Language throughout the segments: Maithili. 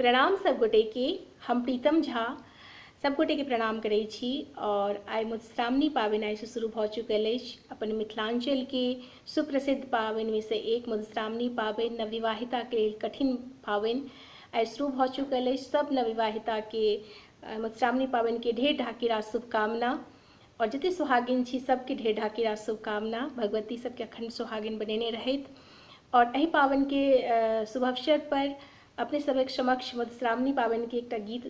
प्रणाम सब गोटे के, हम प्रीतम झा सब गोटे के प्रणाम करै छी। और आइ मधुश्रावणी पाबनि आइ से शुरू भऽ चुकल अछि। अपन मिथिलांचल के सुप्रसिद्ध पाबनि में से एक मधुश्रावणी पाबनि, नवविवाहिता के लेल कठिन पाबनि आइ शुरू भऽ चुकल अछि। सब नवविवाहिता के मधुश्रावणी पाबनि के ढेर ढाकी रास शुभकामना। और जते सुहागिन छी सबके ढेर ढाकी रास शुभकामना। भगवती सबके अखंड सुहागिन बनेने रहथि। और एहि पाबनि के शुभ अवसर पर अपने सबक समक्ष मधुश्रावणी पाबनि के एकटा गीत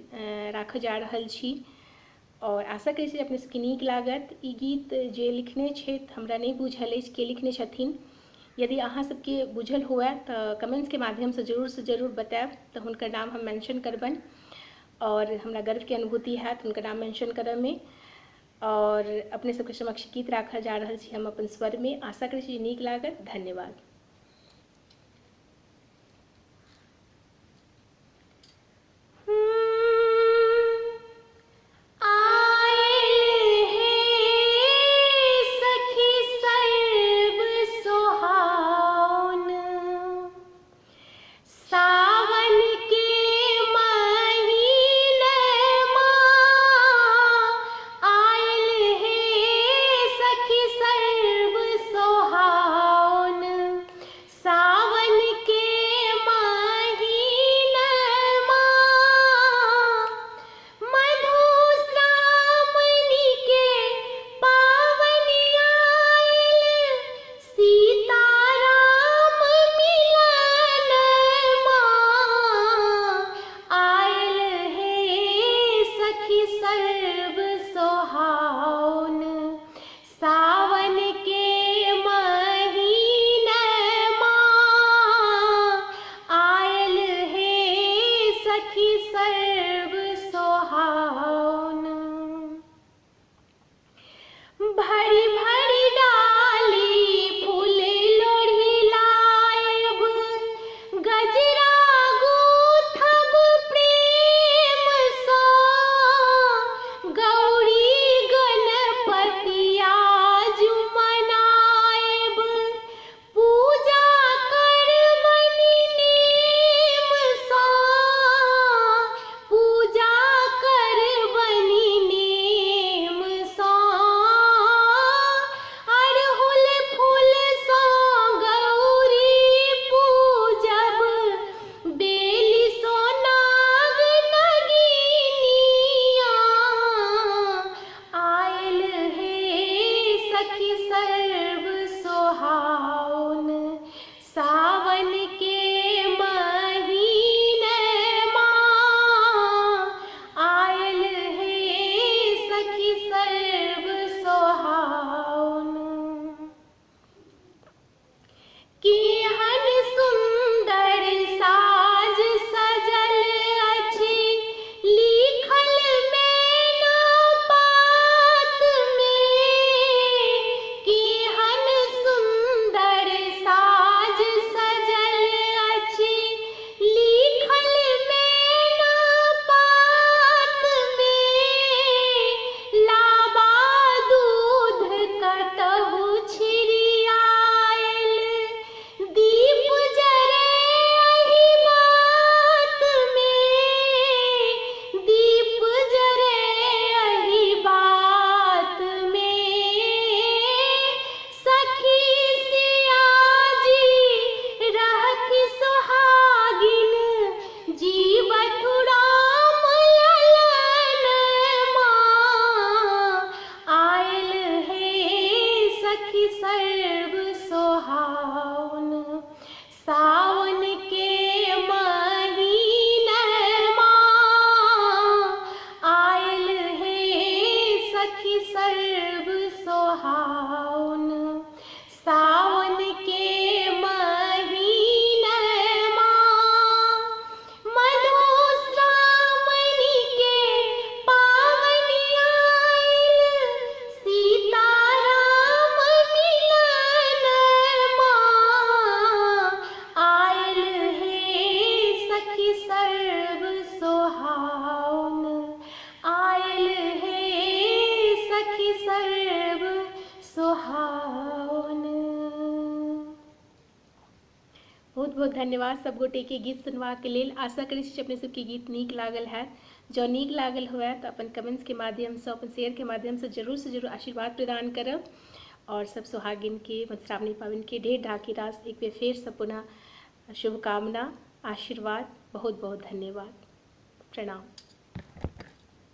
राखऽ जा रहल छी और आशा करै छी अपने सबके नीक लागत। ई गीत जे लिखने छथि हमरा नहि बुझल अछि के लिखने छथिन। यदि अहाँ सबके बुझल हुए तऽ कमेंट्स के माध्यम से जरूर बतायब, तऽ हुनकर नाम हम मेंशन करबनि और हमरा गर्व के अनुभूति हैत हुनकर नाम मेंशन करऽमे। और अपने सबके समक्ष गीत राखल जा रहल छी हम अपन स्वर में। आशा करै छी नीक लागत। धन्यवाद। बहुत बहुत धन्यवाद सब गोटे के गीत सुनबाक लेल। आशा करै छी अपने सबके गीत नीक लागल हैत। जँ नीक लागल हुए तऽ अपन कमेंट्स के माध्यमसँ, अपन शेयर के माध्यमसँ जरूर से जरूर आशीर्वाद प्रदान करब। और सब सोहागिन के मधुश्रावणी पाबनि के ढेर ढाकी रास एक बेर फेरसँ पुनः शुभकामना, आशीर्वाद। बहुत बहुत धन्यवाद, प्रणाम।